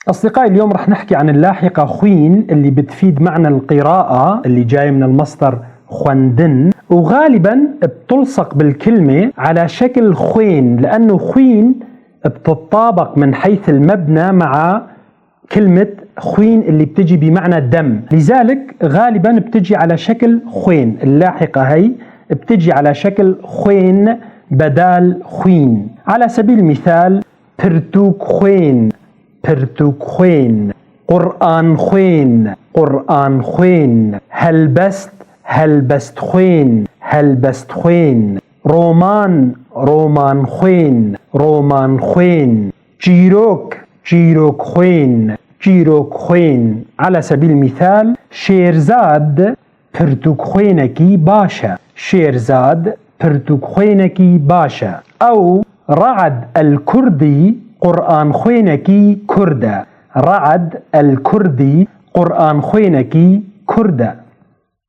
أصدقائي، اليوم رح نحكي عن اللاحقة xwîn اللي بتفيد معنى القراءة، اللي جاي من المصدر xwendin، وغالبا بتلصق بالكلمة على شكل xwên، لأنه xwîn بتتطابق من حيث المبنى مع كلمة xwîn اللي بتجي بمعنى دم، لذلك غالبا بتجي على شكل xwên. اللاحقة هي بتجي على شكل xwên بدال xwîn. على سبيل المثال: pirtûkxwên، pirtûkxwên، Qur'anxwên، Qur'anxwên، helbest، helbestxwên، helbestxwên، roman، romanxwên، romanxwên، çîrok، çîrokxwên، çîrokxwên. على سبيل المثال: Şêrzad pirtûkxwênekî baş e. Şêrzad pirtûkxwênekî baş e. أو Re'ed el-Kurdî Qur'anxwênekî Kurd e. Re'ed el-Kurdî Qur'anxwênekî Kurd e.